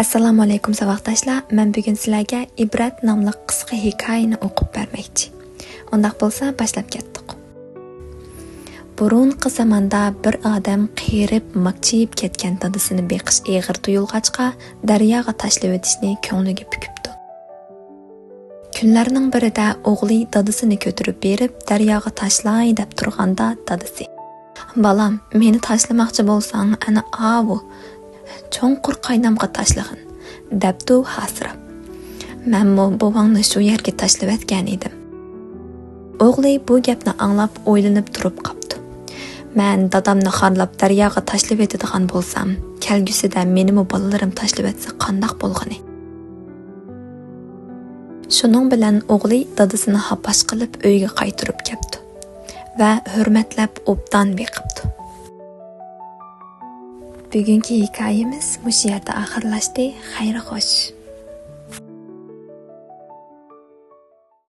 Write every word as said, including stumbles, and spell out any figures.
ئەسسالامۇئەلەيكۇم ساۋاقداشلار، مەن بۈگۈن سىلەرگە ئىبرەت ناملىق قىسقا ھېكايىنى ئوقۇپ بەرمەكچى. ئۇنداق بولسا باشلاپ كەتتۇق. بۇرۇنقى زاماندا بىر ئادەم قېرىپ، ماكچىيىپ كەتكەن دادىسىنى بېقىش ئېغىر تۇيۇلغاچقا، دەرياغا تاشلىۋېتىشنى كۆڭلىگە پۈكۈپتۇ. كۈنلەرنىڭ بىرىدە ئوغلى دادىسىنى كۆتۈرۈپ بېرىپ، دەرياغا تاشلاي دەپ تۇرغاندا، دادىسى، «بالام، مېنى تاشلىماقچى بولساڭ، ئەنە ئاۋۇ چوڭقۇر قاينامغا تاشلىغىن» دەپتۇ ھاسىراپ. «مەنمۇ بوۋاڭنى شۇ يەرگە تاشلىۋەتكەن ئىدىم.» ئوغلى بۇ گەپنى ئاڭلاپ ئويلىنىپ تۇرۇپ قاپتۇ. «مەن دادامنى خارلاپ دەرياغا تاشلىۋېتىدىغان بولسام، كەلگۈسىدە مېنىمۇ بالىلىرىم تاشلىۋەتسە قانداق بولغىنى؟» شۇنىڭ بىلەن ئوغلى دادىسىنى ھاپاش قىلىپ ئۆيگە قايتۇرۇپ كەپتۇ ۋە ھۆرمەتلەپ ئوبدان بېقىپتۇ. بۈگۈنكى ھېكايىمىز مۇشۇ يەردە ئاخىرلاشتى. خەير خوش.